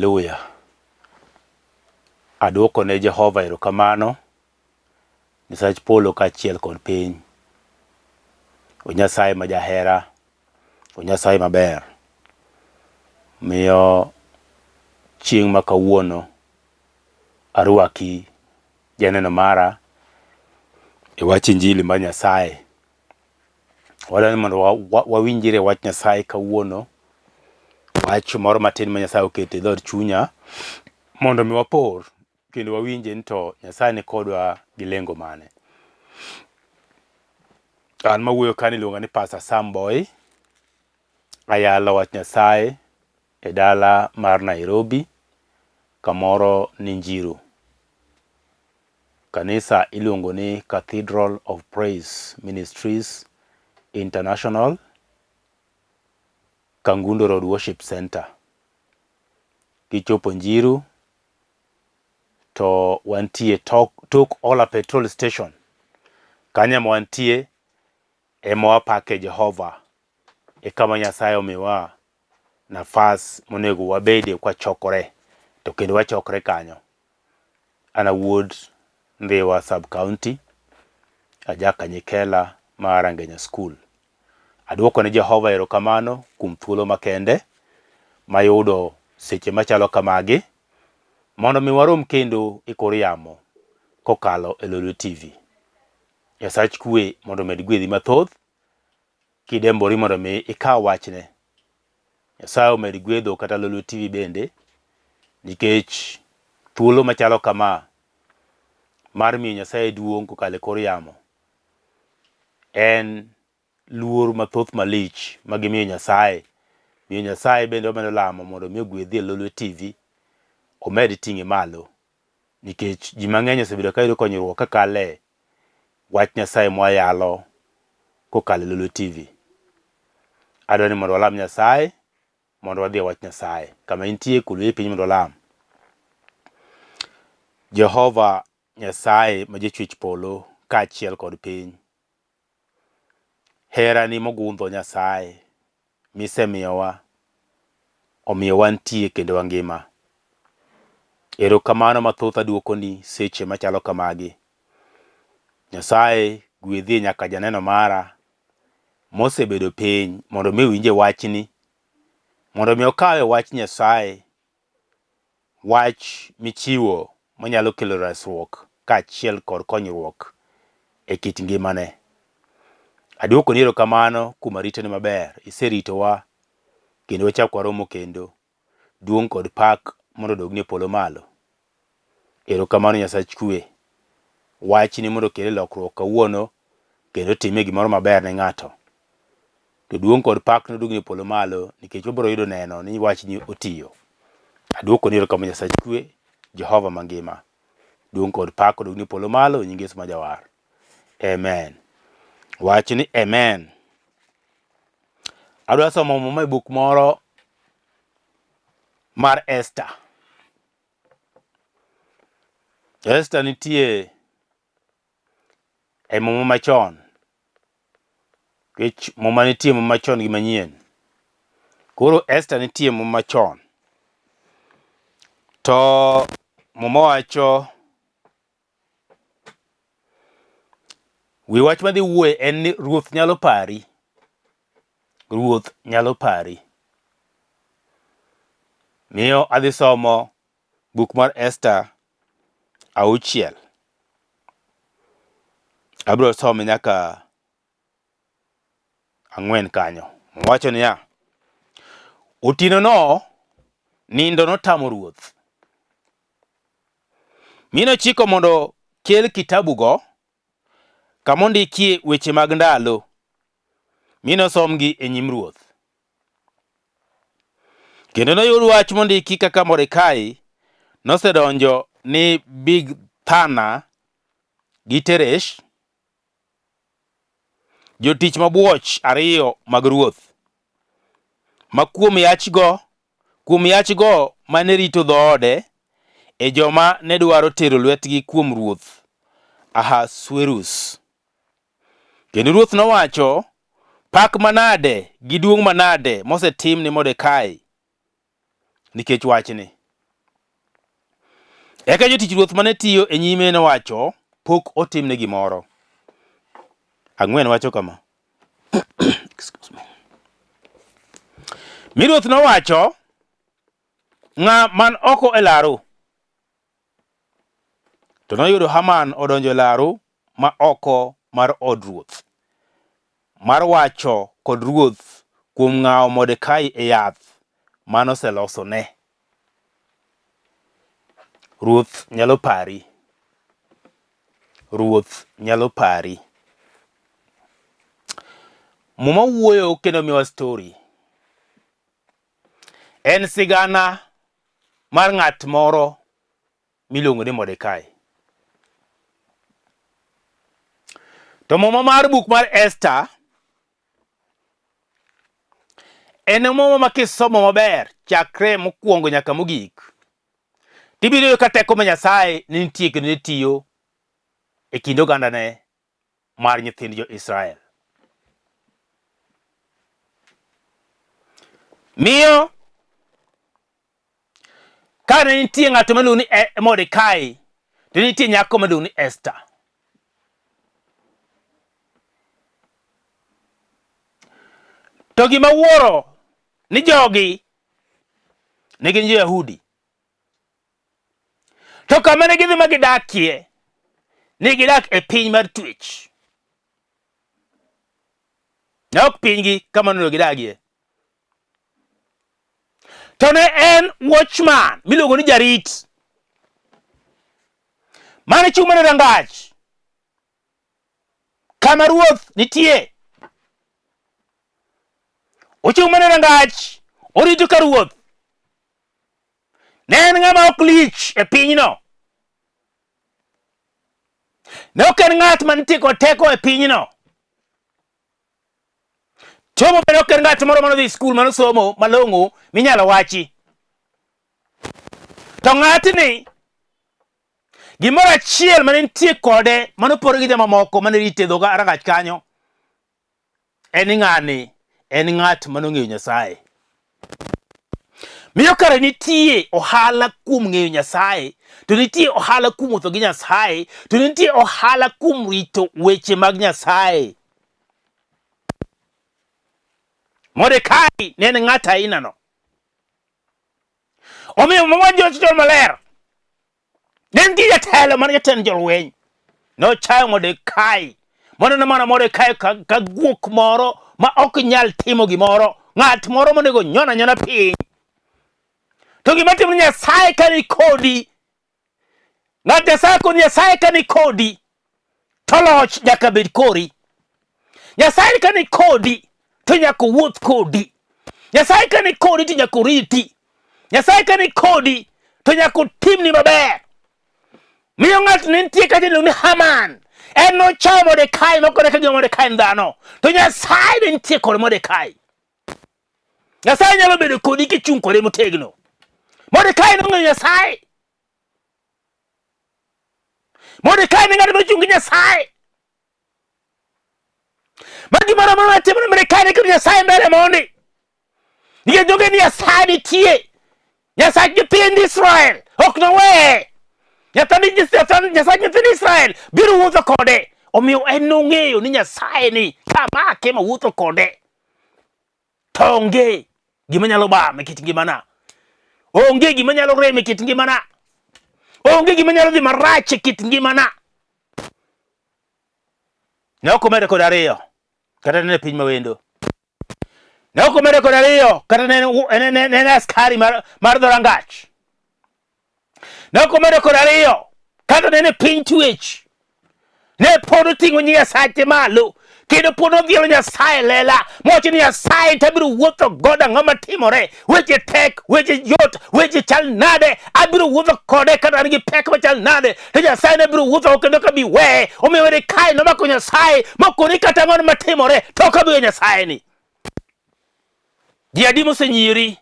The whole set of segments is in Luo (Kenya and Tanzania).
Haleluya. Adwoko ne Jehova erokamano, Nyasach polo kaachiel kod piny. O Nyasaye ma jahera, o Nyasaye maber. Miyo chieng' ma kawuono arwaki janeno mara e wach injili mar Nyasaye. Wadwa ni mondo wawinjre wach Nyasaye kawuono, wach moro matin ma Nyasaye oketo e dhood chunya mondo mi wapor kendo wawinje ni to Nyasaye ni kodwa gi lengo mane. An mawuoyo ka ni iluonga ni Pastor Sam Boy, ayalo wach Nyasaye e dala mar Nairobi kamoro ni Njiru. Kanisa iluongo ni Cathedral of Praise Ministries International, Kangundo Road Worship Centre. Kichopo Njiru to wantie tok, tok Ola Petrol Station. Kanyo ema wantie ema wapake Jehova e kama Nyasaye omiwa nafas monego wabede kwachokore to kendo wachokre kanyo. An awuod Ndhiwa sub county, aja Kanyikela mar Rangenya school. Aduoko ne Jehova erokamano kuom thuolo makende mayudo seche machalo kamagi mondo mi warom kendo e kor yamo kokalo e Lolwe TV. Nyasach kwe mondo omed gwedhi mathoth kidembori mondo mi ikaw wachne. Nyasaye omed gwedho kata Lolwe TV bende nikech thuolo machalo kama mar miyo Nyasaye duong' kokalo e kor yamo en luor mathoth malich ma gimiyo Nyasaye. Miyo Nyasaye bende wamedo lamo mondo mi ogwedhi e Lolwe TV omed ting'e malo nikech ji mang'eny osebedo ka yudo konyruok kakale wach Nyasaye mwayalo kokalo e Lolwe TV. Adwa ni mondo walam Nyasaye mondo wadhi e wach Nyasaye. Kama intie kulwe piny mondo walam. Jehova Nyasaye ma jachwech polo kaachiel kod piny. Herani mogundho Nyasaye misemiyowa omiyo wantie kendo wangima. Erokamano mathoth aduokoni seche machalo kamagi. Nyasaye gwedhie nyaka janeno mara mosebedo piny mondo mi owinje wachni, mondo mi okawe wach Nyasaye Wach michiwo manyalo kelo resruok kaachiel kod konyruok e kit ngimane. Aduokoni erokamano kuom aritani maber, iseritowa kendo wachak waromo kendo. Duong' kod pak mondo odogni e polo malo. Erokamano Nyasach kwe. Wachni mondo okel lokruok kawuono kendo otimie gimoro maber ne ng'ato. To duong' kod pak nodogni e polo malo nikech wabiro yudo neno ni wachni otiyo. Aduokoni erokamano Nyasach kwe, Jehova mangima. Duong' kod pak odogni e polo malo e nying Yesu ma Jawar. Amen. Wach ni amen. Adwa somo muma e buk moro mar Esther. Esther nitie e muma machon nikech muma nitie muma machon gi manyien. Koro Esther nitie muma machon to muma wacho wi wach madhi wuoye en ni ruoth nyalo pari. Ruoth nyalo pari. Miyo adhi somo buk mar Esther auchiel. Abiro some nyaka ang'wen kanyo. Owacho niya, otieno no nindo notamo ruoth. Mi nochiko mondo kel kitabugo kama ondikie weche mag ndalo, mi nosomgi e nyim ruoth. Kendo noyud wach mondiki kaka Mordekai nosedonjo ni Bigthana gi Teresh, jotich mabwoch ariyo mag ruoth, ma kuom yachgo kuom yachgo mane rito dhoode e joma ne dwaro tero lwetgi kuom ruoth Ahasuerus. Kendo ruoth nowacho, Pak manade gi duong' manade mosetim ni Mordekai nikech wachni. Eka jotich ruoth mane tiyo e nyime nowacho, pok otimne gimoro. 4 wacho kama. Excuse me. Mi ruoth nowacho, ng'a man oko e laru? To noyudo Haman odonjo e laru ma oko mar od ruoth, mar wacho kod ruoth kuom ng'awo Mordekai e yath manoselosone. Ruoth nyalo pari. Ruoth nyalo pari. Muma wuoyo kendo miwa story. En sigana mar ng'at moro miluongo ni Mordekai. To muma mar buk mar Esther en muma ma kisomo maber chakre mokwongo nyaka mogik, tibiro yudo ka teko ma Nyasaye ne nitie kendo ne tiyo e kind ogandane mar nyithind jo-Israel. Miyo ka ne nitie ng'ato miluongo ni Mordekai, to nitie nyako miluongo ni Esther. To gima wuoro ni jogi ne gin jo-Yahudi. To kama ne gidhi ma gidakie, ne gidak e piny mar twech. Ne ok pinygi kama onego gidagie. To ne en watchman miluongo ni jarit mane chung' mana rangach kama ruoth nitie. Ochung' mana rangach, orito ka ruoth. Ne en ng'ama ok lich e pinyno. Ne ok en ng'at mantie kod teko e pinyno. Chomo bende ok en ng'at moro manodhi skul manosomo malong'o minyalo wachi. To ng'atni gimoro achiel mane nitie kode manopore gi jomamoko mane rite e dho rangach kanyo en ni ng'ani en ng'at manong'eyo Nyasaye. Miyo kare nitie ohala kuom ng'eyo Nyasaye, to nitie ohala kuom wuotho gi Nyasaye, to nitie ohala kuom rito weche mag Nyasaye. Mordekai ne en ng'at ainano. Omiyo Muma wacho maler Ne nitie jatelo mar jatend jolweny. Nochayo Mordekai. Moneno mana Mordekai ka, ka guok moro ma ok nyal timo gimoro. Ng'at moro monego nyon anyona piny. To gima timo ni Nyasaye ka ni kodi. Ng'at Nyasaye kod Nyasaye ka ni kodi. To loch nyaka bed kori. Nyasaye ka ni kodi to nyaka owuoth kodi. Nyasaye ka ni kodi to nyaka oriti. Nyasaye ka ni kodi to nyaka otimni maber. Miyo ng'at ne nitie kacha iluongo ni Haman. En nochayo Mordekai mokone ka gima Mordekai en dhano. To Nyasaye ne nitie kod Mordekai. Nyasaye nyalo bedo kodi kichung' kode motegno. Mordekai nong'eyo Nyasaye. Mordekai ne ng'at mochung' gi Nyasaye. Ma gimoro amora matimo ne Mordekai ne keto Nyasaye mbele mondi. Nikech joge ni Nyasaye nitie. Nyasach nyithind Israel ok noweye. Nyasach nyithind Israel biro wuotho kode. Omiyo en nong'eyo ni Nyasaye ni kamake ma wuotho kode. To onge gima nyalo bam e kit ngimana. Onge gima nyalo rem e kit ngimana. Onge gima nyalo dhi marach e kit ngimana. Ne ok omede kod ariyo kata nene piny mawendo. Ne ok omede kod ariyo kata nene askari mar dhorangach. Ne ok omedo kod ariyo kata nene piny twech. Ne pod oting'o Nyasache malo kendo pod odhialo Nyasaye lela mowacho ni Nyasaye to abiro wuotho godo ang'o matimore weche tek weche yot weche chal nade abiro wuotho kode kata an gi pek machal nade to Nyasaye ne biro wuotho kendo ok abi weye omiyo wede kae nomako Nyasaye mokoni kata ang'o matimore to ok abi weyo Nyasaye ni ji adi mosenyieri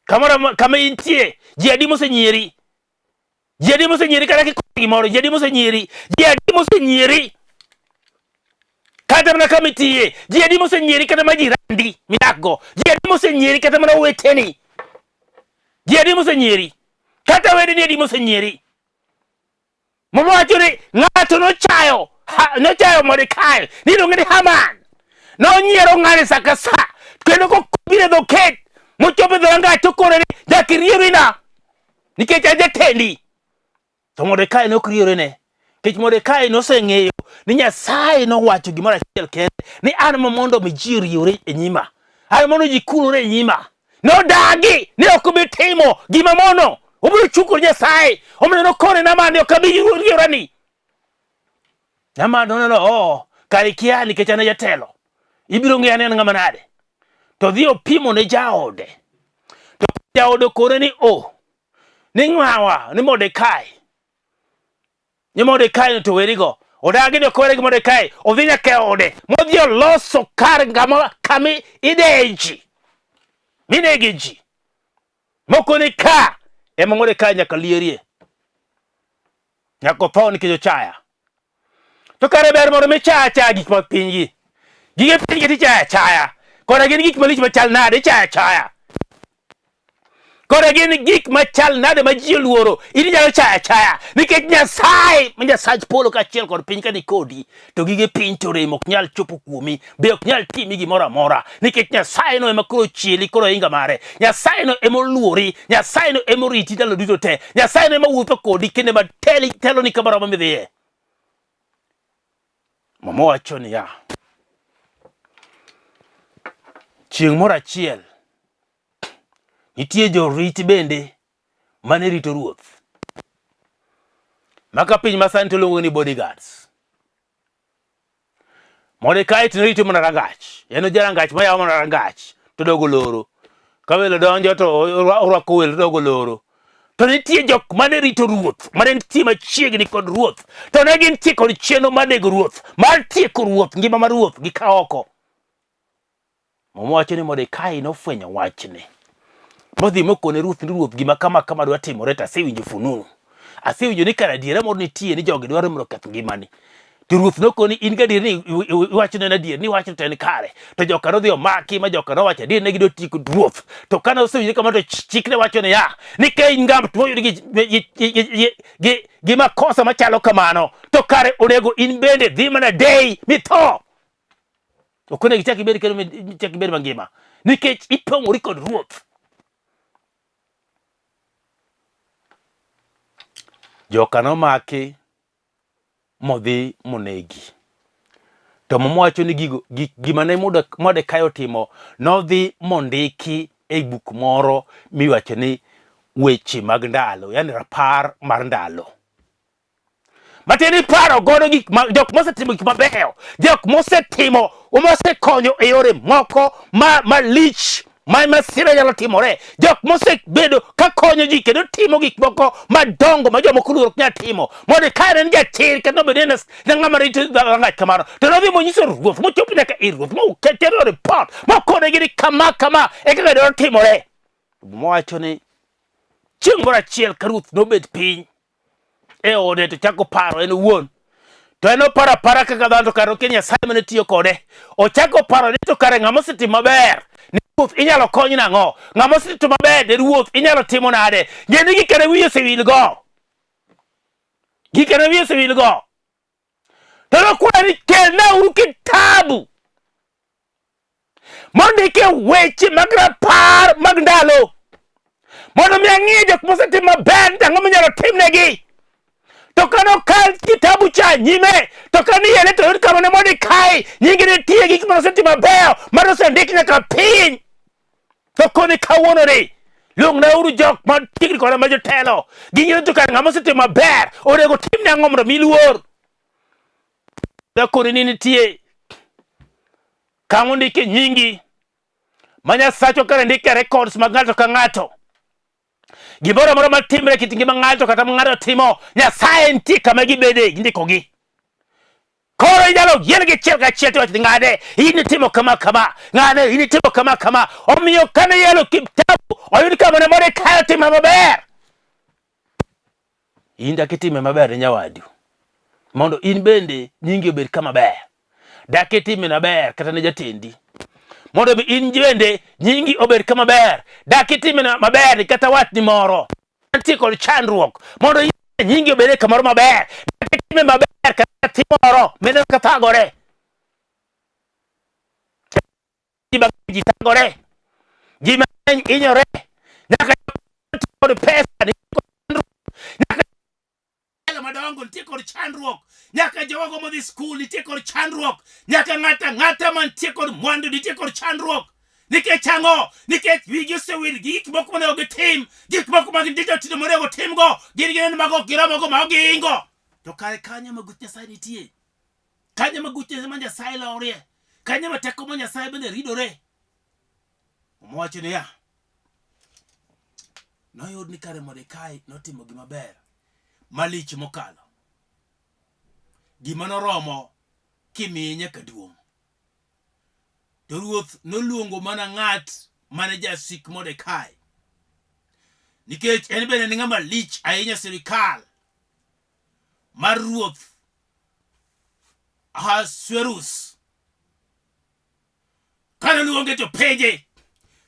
kamoro kama intie ji adi mosenyieri ji adi mosenyieri kata kikoso gimoro ji adi mosenyieri ji adi mosenyieri kata mana kama itiye ji adi mosenyieri kata mana jirandi midakgo ji adi mosenyieri kata mana oweteni ji adi mosenyieri Kata wedeni adi mosenyieri? Muma wacho ni ng'ato nochayo nochayo Mordekai ni iluonge ni Haman. Nonyiero ng'ani sa ka sa kendo kokobiro e dho ket mochopo e dhorangach to okone ni nyaka iriewina nikech an jatendi. To Mordekai ne ok riewrene nikech Mordekai noseng'eyo ni Nyasaye nowacho gimoro achiel kende ni an ma mondo mi ji oriewre e nyima, an mondo ji kulore e nyima. Nodagi ni ok obi timo gima mono, obiro chukore Nyasaye. Omiyo nokone Naman ni ok abi riewrani. Naman noneno, oh, kare ikia nikech an e jatelo. Ibiro ng'eya ni an ng'ama nade. To dhi opimo ne jaode. To jaode okone ni oh, ni ng'awa, ni Mordekai. Ni Mordekai to werigo. Odagi ni ok owere gi Mordekai, odhi nyaka e ode, modhi oloso kar ngama kama ideye ji. Minege ji. Moko ni ka ema Mordekai nyaka lierie. Nyaka otho nikech ochaya. To kare ber mondo mi chaya achaya gik mag pinygi. Gige pinygi tichaya achaya. Koda gin gik malich machal nade ichaya achaya. Koda gin gik machal nade ma ji oluoro, in inyalo chaya achaya nikech Nyasaye ma Nyasach polo kaachiel kod piny ka ni kodi, to gige piny to rem ok nyal chopo kuomi, be ok nyal timi gimoro amora nikech Nyasaye no ema koro chieli koro ohinga mare. Nyasaye no ema oluori, Nyasaye no ema oriti ndalo duto te. Nyasaye no ema wuotho kodi kendo ema teli teloni kamoro amora midhiye. Muma wacho niya, chieng' moro achiel nitie jorit bende mane rito ruoth maka piny masani to iluongo ni bodyguards. Mordekai to nerito mana rangach. En ojarangach mayawo mana rangach to dogo loro. Ka welo donjo to orwako welo to dogo loro. To nitie jok mane rito ruoth, mane nitie machiegni kod ruoth, to ne gintie kod chenro mar nego ruoth, mar tieko ruoth, ngima mar ruoth gi ka oko. Muma wacho ni Mordekai nofwenyo wachni. Modhi mokone ruoth ni ruoth gima kama kama dwa timore to asewinjo fununu. Asewinjo ni kar adiera moro nitie ni jogi dwaro mondo oketh ngimani. To ruoth nokoni in gadier ni iwacho ne en adier ni iwacho to en kare. To joka nodhi omaki ma joka nowacho adier ne gidwa tieko ruoth. To kane osewinjo kamano to chik ne wacho niya ni ka in ng'at moyud gi makosa machalo kamano to kare onego in bende dhi mana deyi mitho. Ok onego ichak ibed kendo ichak ibed mangima nikech ipong'ori kod ruoth. Joka nomaki modhi monegi. To Muma wacho ni gigo gik gima ne Mordekai otimo nodhi mondiki e buk moro miwacho ni weche mag ndalo, yani rapar mar ndalo. Matiende ni paro godo gik ma jok mosetimo gik mabeyo, jok mosetimo mosekonyo e yore moko ma malich ma masira nyalo timore, jok mosebedo ka konyo ji kendo timo gik moko madongo ma jomoko luoro ok nyal timo. Mordekai ne en jachir kata nobedo ni en ng'ama rito rangach kamano, to nodhi monyiso ruoth mochopo nyaka ir ruoth moketero report mokonegi ni kama kama e kaka dwaro timore. Mowacho ni chieng' moro achiel ka ruoth nobet piny e ode to chako paro en owuon to en oparo apara kaka dhano to kare okia Nyasaye mane tiyo kode ochako paro ni to kare ng'ama osetimo maber ni ruoth inyalo kony nang'o ng'ama osetimo maber ne ruoth inyalo timo nade ng'e ni gikene wiye osewil go gikene wiye osewil go to nokwayo ni kelnauru kitabu mondike weche mag rapar mag ndalo mondo mi ang'e jok mosetimo maber ni ang'o minyalo timnegi to kane okal kitabu cha nyime to kane iyele to yud kama ne Mordekai nyinge nitie gik mane osetimo mabeyo mane osendik nyaka piny to koni kawuono ni luongnauru jok machiegni koda ma jotelo ging'eyo to kare ng'ama osetimo maber onego timne ang'o mondo mi luor Dakoni ni nitie kama ondike nyingi ma Nyasachwa kare ndike records mag ng'ato ka ng'ato. Gimoro amora matimre e kit ngima ng'ato kata ma ng'ato timo, Nyasaye nitie kama gibede, gindikogi. Koro inyalo yier gi achiel kachiel tiwacho ni ng'ane in itimo kama kama, ng'ane in itimo kama kama. Omiyo kane yalo kitabu oyud kama ne Mordekai otimo maber. In dak itime maber ne nyawadu mondo in bende nyingi obed kama ber. Dak itime maber kata ne jatendi mondo mi in bende nyingi obed kama ber. Dak itime maber kata watni moro. mantie kod chandruok mondo nyingi obed e kamoro maber, time maber kata nyathi moro mineno ka thagore. Ji mang'eny ji thagore, ji mang'eny hinyore, nyaka kod pesa nyaka jotelo madongo nitie kod chandruok, nyaka jogo modhi skul nitie kod chandruok, nyaka ng'ato ang'ata mantie kod mwandu nitie kod chandruok. Nikech ang'o? Nikech wigi osewil gi gik moko monego gitim, gik moko mag tindo tindo monego timgo, gin gineno mago ok giromogo ma ok giingo. To kare kanyo ma guch Nyasaye nitie, kanyo ma guch ma Nyasaye lorie, kanyo ma teko ma Nyasaye bende ridore. Owacho niya, noyud ni kare Mordekai notimo gima ber malich mokalo gima noromo kimiye nyaka duong'. To ruoth noluongo mana ng'at mane jasik Mordekai, nikech en bende ne ng'ama lich ahinya e sirikal mar ruoth Ahasuerus. Kane oluonge to penje,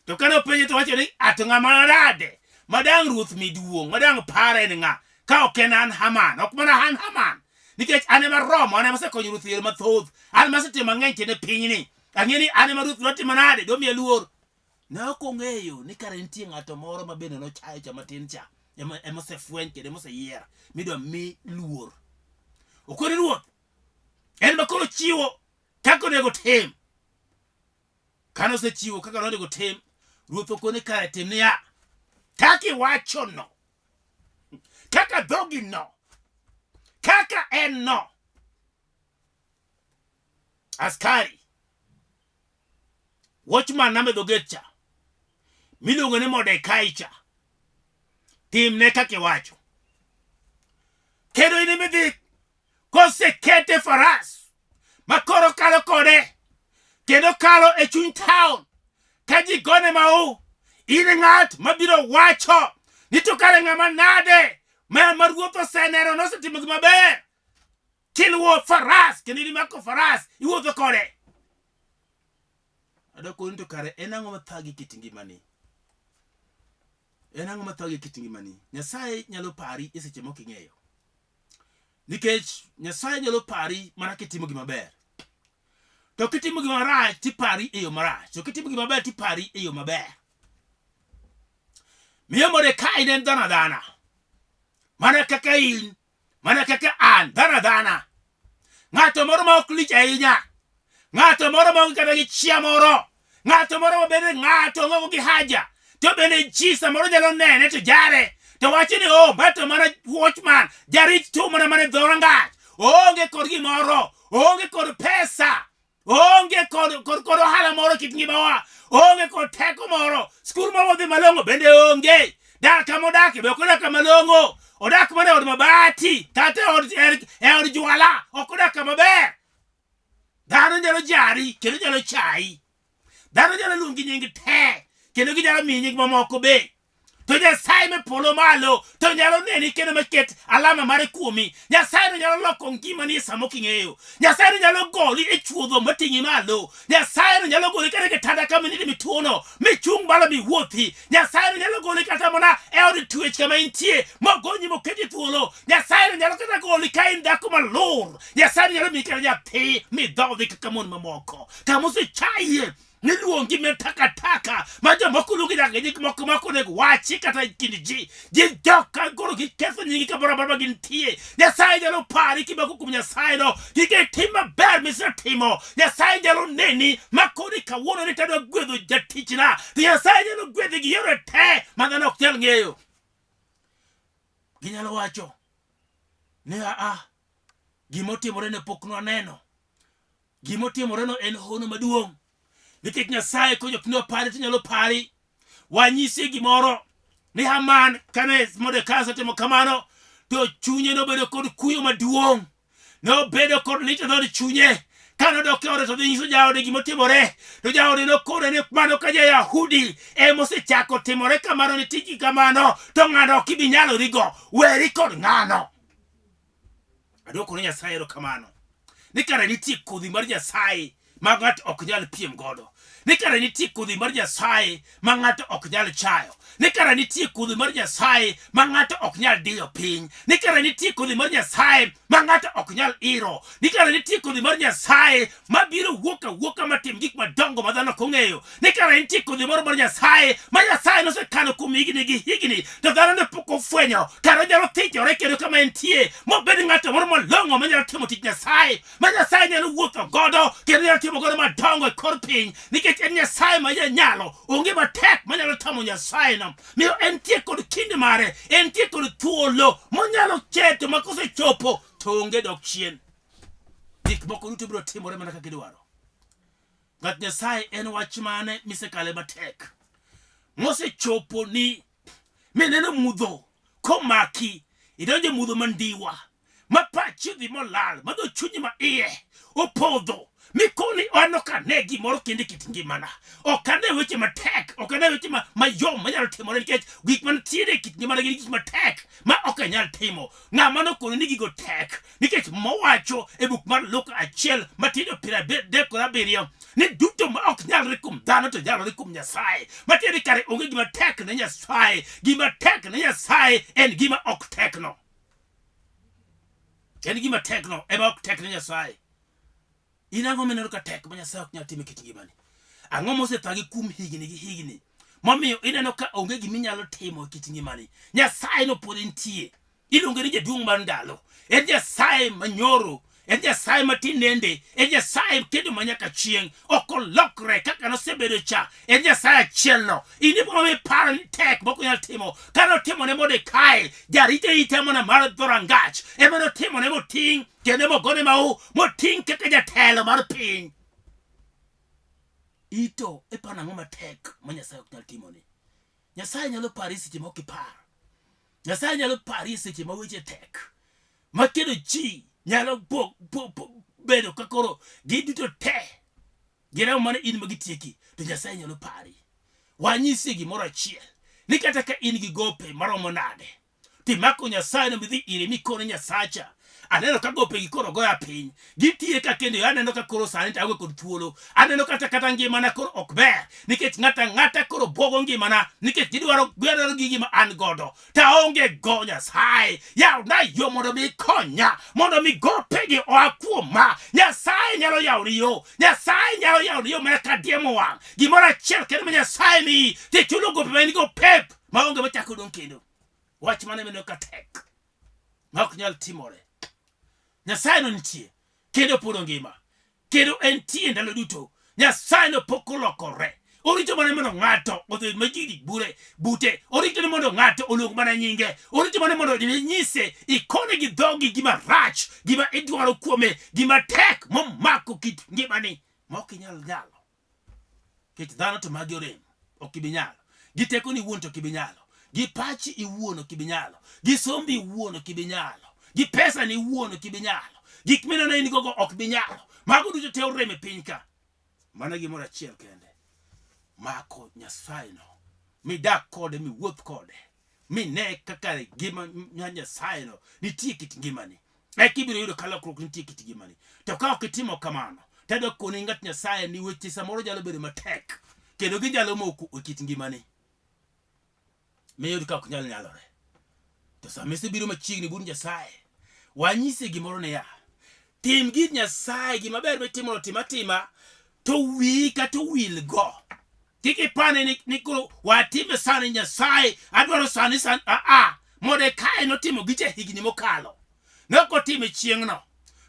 to kane openje to wacho ni ato ng'ama nade madang' ruoth mi duong' madang' pare en ng'a ka ok en an Haman, ok mana an Haman, nikech an ema romo, an ema asekonyo ruoth e yore mathoth, an ema asetimo mang'eny kendo e pinyni, ang'e ni an ema ruoth dwa nade, domiya luor. Ne ok ong'eyo ni kare nitie ng'ato moro ma bende nochayo cha matin cha, ema ema osefweny kendo ema oseyier midwa mi luor. Okoni ruoth, en ma koro chiwo kaka onego tim. Kane osechiwo kaka nonego tim, ruoth okone kare tim niya, kaka iwachono, kaka dhogi no, kaka en no. Askari, watchman name dho gate cha, miluongo ni Mordekai cha, timne kaka iwacho. Kendo in imidhi kosekete faras ma koro kalo kode kendo kalo e chuny taon ka ji gone mau in ng'at mabiro wacho ni to kare ng'ama nade ma ma ruoth oseneno nosetimo gima ber kiluwo faras kendo in imako faras iwuotho kode adwa koni to kare en ang'o mathagi kit ngimani en ang'o mathagi kit ngimani nyasaye nyalo pari e seche mok ing'eyo Nikech Nyasaye nyalo pari mana kitimo gima ber. To kitimo gima rach tipari e yo marach. To kitimo gima ber tipari e yo maber. Miyo Mordekai ne en dhano adhana. Mana kaka in, mana kaka an, dhano adhana. Ng'ato moro ma ok lich ahinya. Ng'ato moro ma onge kata gi chia moro. Ng'ato moro ma bende ng'ato onge gi haja. To bende ji samoro nyalo nene to jare. To wacho ni oh, ma to mana watchman, jarit tu mana mana e dho rangach. Oonge kod gimoro, oonge kod pesa. Oonge kod, kod, kod ohala moro kit ngimawa. Oonge kod teko moro. Skul moro modhi malong'o bende onge. Dak kama odakie be ok odak kama long'o. Odak mana e od mabati kata e od, e od jwala. Ok odak kama ber. Dhano nyalo jari kendo nyalo chayi. Dhano nyalo luongi nying te kendo ginyalo miyi nying mamoko be. To Nyasaye me polo malo to nyalo neni kendo maket alama mare kuomi. Nyasaye no nyalo loko ngimani e sama ok ing'eyo. Nyasaye no nyalo goli e chuodho mating'i malo. Nyasaye no nyalo goli kata e kitanda kama ininde mituono michung' malo miwuothi. Nyasaye no nyalo goli kata mana e od twech kama intie mogonyi moketi thuolo. Nyasaye no nyalo kata goli ka in dhako malur. Nyasaye no nyalo miyi kata nyathi midhodhi kaka mon mamoko. Kama osechayie niluongi me takataka ma jomoko luongi nyaka gi nying moko ma ok onego wachi kata e kind ji gin jok ka koro giketho nyingi kamoro amora ma gintie nyasaye nyalo pari kimako kuom nyasaye no nikech tim maber misetimo nyasaye nyalo neni ma koni kawuono ni tadwa gwedho jatichna to nyasaye nyalo gwedhi gi yore te ma dhano ok nyal ng'eyo ginyalo wacho ni aa gimotimore ne pok nwaneno Gimotimoreno en hono maduong'. Nikech Nyasaye konyo kinde wapari to nyalo pari. Wanyisi gimoro ni Haman kane Mordekai osetimo kamano to chunye nobedo kod kuyo maduong'. Nobedo kod lit e dhood chunye. Ka nodok e ode to dhi nyiso jaode gimotimore. To jaode nokone ni mano ka ja-Yahudi emosechako timore kamano ne tiji kamano to ng'ano ok ibi nyalorigo. Weri kod ng'ano. Adwoko ne Nyasaye erokamano ni kare nitie kodhi mar Nyasaye ma ng'ato ok nyal piem godo. Ni kare nitie kodhi mar Nyasaye ma ng'ato ok nyal chayo. Ni kare nitie kodhi mar Nyasaye ma ng'ato ok nyal diyo piny. Ni kare nitie kodhi mar Nyasaye ma ng'ato ok nyal iro. Ni kare nitie kodhi mar Nyasaye ma biro wuok awuoka matim gik madongo ma dhano ok ong'eyo. Ni kare nitie kodhi moro mar Nyasaye ma Nyasaye nosekano kuom higni gi higni to dhano ne pok ofwenyo. Kare onyalo thichore kendo kama entie mobed ng'ato moro malong'o manyalo timo tich Nyasaye ma Nyasaye nyalo wuotho godo kendo nyalo timo godo madongo e kor piny nikech en Nyasaye ma janyalo, onge matek manyalo tamo Nyasaye no. Miyo entie kod kinde mare, entie kod thuolo monyalo keto ma kosechopo to onge dok chien. Gik moko duto biro timore mana kaka idwaro. Ng'at Nyasaye en wach mane misekale matek mosechopo ni mineno mudho komaki idonjo e mudho mandiwa ma pachi odhi molal ma dho chunyi ma iye opodho mikoni an ok ane gimoro kendo e kit ngimana ok ane weche matek ok ane weche mayom manyalo timore nikech gik mantiere e kit ngimana gin gik matek ma ok anyal timo ng'ama nokoni ni gigo tek nikech mowacho e buk mar Luka achiel matindo piero adek kod abiriyo ni duto ma ok nyalre kuom dhano to nyalore kuom Nyasaye. Matiende ni kare onge gima tek ne Nyasaye. Gima tek ne Nyasaye en gima ok tekno. En gima tekno ema ok tek ne Nyasaye. In ang'o mineno ka tek ma Nyasaye ok nyal timo e kit ngimani? Ang'o mosethagi kuom higni gi higni momiyo ineno ka onge gima inyalo timo e kit ngimani? Nyasaye no pod entie. Iluonge ni jaduong' mar ndalo. En Nyasaye manyoro, en Nyasaye matinende, en Nyasaye kendo ma nyaka chieng'. Ok olokre kaka nosebedo cha. En Nyasaye achielno. In ibiro miparo ni tek mok onyal timo. Ka notimo ne Mordekai, jarit arita mana mar dhorangach, ema notimo ne moting' kendo mogone mau moting' kaka jatelo mar piny. Ito iparo ang'o matek ma Nyasaye ok nyal timoni? Nyasaye nyalo pari seche ma ok ipar. Nyasaye nyalo pari e seche ma weche tek ma kendo ji nyalo bedo ka koro giduto te giremo mana in ma gitieki to Nyasaye nyalo pari. Wanyisie gimoro achiel ni kata ka in gi gope maromo nade timako Nyasaye no midhi ire mikone Nyasacha aneno ka gopegi koro goya piny gitieka kendo aneno ka koro sani to aonge kod thuolo aneno kata kata ngimana koro ok ber nikech ng'ata ng'ata koro bwogo ngimana nikech gidwaro gidwaro gi gima an godo to aonge go nyasaye yawna yo mondo mi ikonya mondo mi gopegi oa kuoma nyasaye nyalo yawoni yo nyasaye nyalo yawoni yo mana ka diemo wang' gimoro achiel kende ma nyasaye miyi tichulo gope ma in go pep maonge machako dong' kendo wach mane mineno ka tek ma ok nyal timore. Nyasaye no nitie kendo pod ongima kendo entie ndalo duto. Nyasaye no pok olokore. Orito mana mondo ng'ato odhi machiegni bure bute. Orito ni mondo ng'ato oluong mana nyinge. Orito mana mondo nyise ikone gi dhogi gima rach, gima idwaro kuome, gima tek momako kit ngimani ma ok inyal nyalo. Nikech dhano to magi orem, ok ibi nyalo. Gi tekoni iwuon to ok ibi nyalo. Gi pachi iwuon ok ibi nyalo. Gi sombi iwuon ok ibi nyalo. Gi pesani iwuon ok ibi nyalo. Gik mineno in gogo ok bi nyalo. Mago duto te orem e piny ka. Mana gimoro achiel kende. Mako Nyasaye no. Midak kode, miwuoth kode. mine kaka ngima ma Nyasaye no nitie kit ngimani eka ibiro yudo ka lokruok nitie kit ngimani to ka ok itimo kamano to adwa koni ng'at Nyasaye ni weche samoro nyalo bedo matek kendo ginyalo moko e kit ngimani miyud ka ok nyal nyalore to sama isebiro machiegni but Nyasaye wanyise gimoro niya tim gir Nyasaye gima ber mitimono tim atima to wiyi kata owil go kik ipane ni, ni koro watime sani Nyasaye adwaro sani sani a a Mordekai notimo gicha higni mokalo ne ok otime chieng'no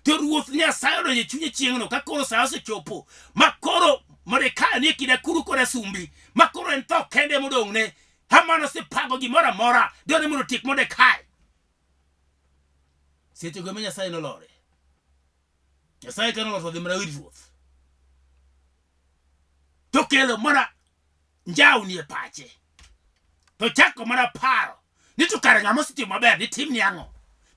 to ruoth Nyasaye odonjo e chunye chieng'no ka koro sa osechopo ma koro Mordekai nie kind akuru kod asumbi ma koro en tho kende modong'ne Haman osepango gimoro amora dwaro ni mondo otiek Mordekai sechego ema Nyasaye nolore Nyasaye ka nolor to odhi mana ir ruoth to kelo mana njawni e pache to chako mana paro ni to kare ng'ama osetimo maber ditim ni ang'o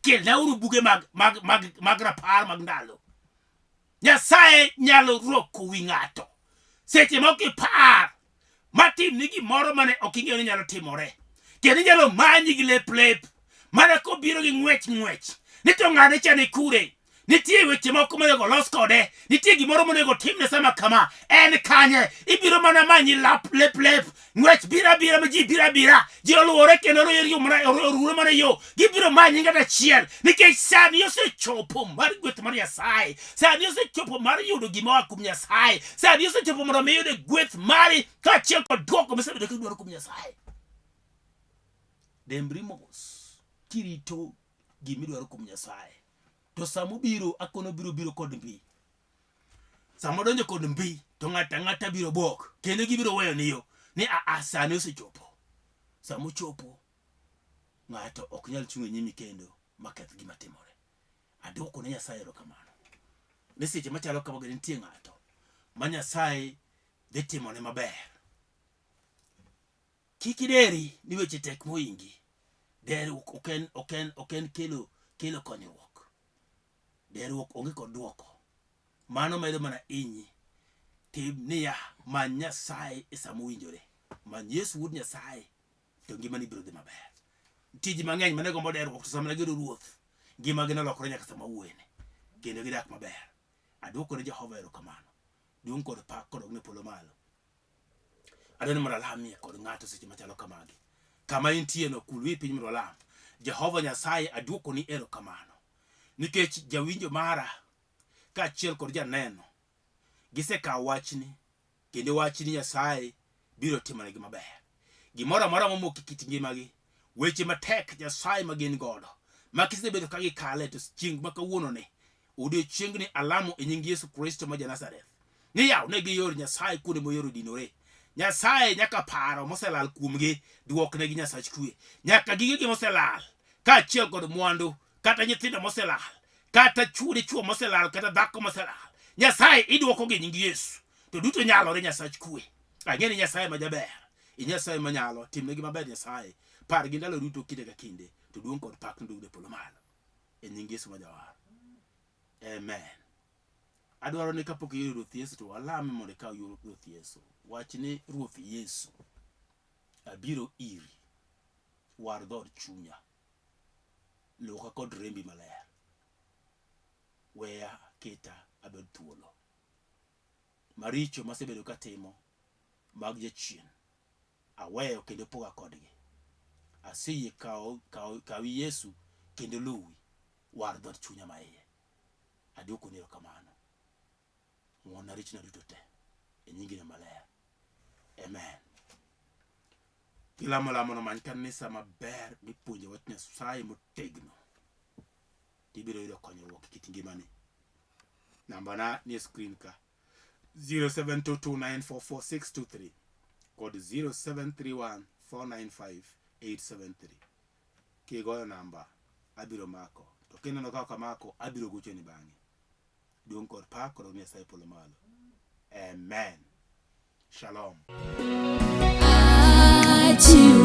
kelnauru buge mag, mag, mag, mag rapar mag ndalo nyasaye nyalo roko wi ng'ato seche ma ok ipar matim ni gimoro mane ok ing'eyo ni nyalo timore kendo inyalo manyi gi lep lep mana kobiro gi ng'wech ng'wech ni to ng'ane cha ni kure Nitie weche moko monego los kode, nitie gimoro monego timne sama kama. En kanye? Ibiro mana manyi lap lep lep, ng'wech biro abira ma ji biro abira, ji oluwore kendo orure mana yo, gibiro manyi ng'at achiel, nikech sani osechopo mar gweth mar Nyasaye, sani osechopo mar yudo gima oa kuom Nyasaye, sani osechopo mondo mi iyud gweth mari kaachiel kod dwoko misebedo kidwaro kuom Nyasaye. Dembri mos kirito gimidwaro kuom Nyasaye. To sama obiro, akono obiro biro kod mbi. Sama odonjo kod mbi, to ng'ato ang'ata biro bwok, kendo gibiro weyo ni yo, ni aa, sani osechopo. Sama ochopo, ng'ato ok nyal chung' e nyimi kendo maketh gima timore. Adwoko ne Nyasaye erokamano. Ni seche machalo kamago nitie ng'ato ma Nyasaye dhi timone maber. Kik ideri ni weche tek mohingi. Deruok ok en ok en ok en kelo kelo konyruok. Deruok onge kod duoko. Mano medo mana inyi. Tim niya, many Nyasaye e sama owinjore. Many Yesu wuod Nyasaye to ngimani biro dhi maber. Nitie ji mang'eny mane gombo deruok to sama ne giyudo Ruoth, ngimagi nolokore nyaka sama wuoyeni. Kendo gidak maber. Aduoko ne Jehova erokamano. Duong' kod pak kodog ne polo malo. Adwaro ni mondo alamie kod ng'ato seche machalo kamagi. Kama intie no, kul wiyi piny mondo walam. Jehova Nyasaye, aduokoni erokamano. Nikech jawinjo mara kaachiel kod janeno gisekawo wachni kendo wachni Nyasaye biro timonegi maber. Gimoro amora momoko e kit ngimagi, weche matek Nyasaye ma gin godo, ma gisebedo ka gikale to chieng' ma kawuononi, odiechiengni alamo e nying Yesu Kristo ma ja-Nazareth, ni yawnegi yor Nyasaye kuonde ma yor odinore. Nyasaye nyaka paro moselal kuomgi duoknegi Nyasach kwe. Nyaka gigegi moselal kaachiel kod mwandu kata nyithindo moselal kata chwo dichwo moselal kata dhako moselal Nyasaye idwokogi e nying Yesu. To duto nyalore Nyasach kwe. Ang'e ni Nyasaye ma jaber, i Nyasaye manyalo, timnegi maber Nyasaye. Pargi ndalo duto kinde ka kinde, to duong' kod pak nodog e polo malo. E nying Yesu ma jawar. Amen. Adwaro ni kapok iyudo Ruoth Yesu to walame mondo ikaw Ruoth Yesu. Wach ni Ruoth Yesu, abiro iri, war dhood chunya, luoka kod rembi maler. Weya keta abed thuolo. Maricho masebedo katimo mag jachien aweyo kendo poga kodgi. Aseyie kawo kawo kawi Yesu kendo luwi, war dhood chunya maiye. Aduokoni erokamano. Ng'wonna richona duto te e nyingino maler. Amen. Kilamo lamono many kanisa maber mipuonje wach Nyasaye motegno. Tibiro yudo konyruok e kit ngimani. Nambana nie screen ka 0722944623 kod 0731495873. Kigoyo namba abiro mako, to kineno ka ok amako abiro gochoni bang'e. Duong' kod pak kod Nyasaye polo malo. Amen. Shalom. Achiwo.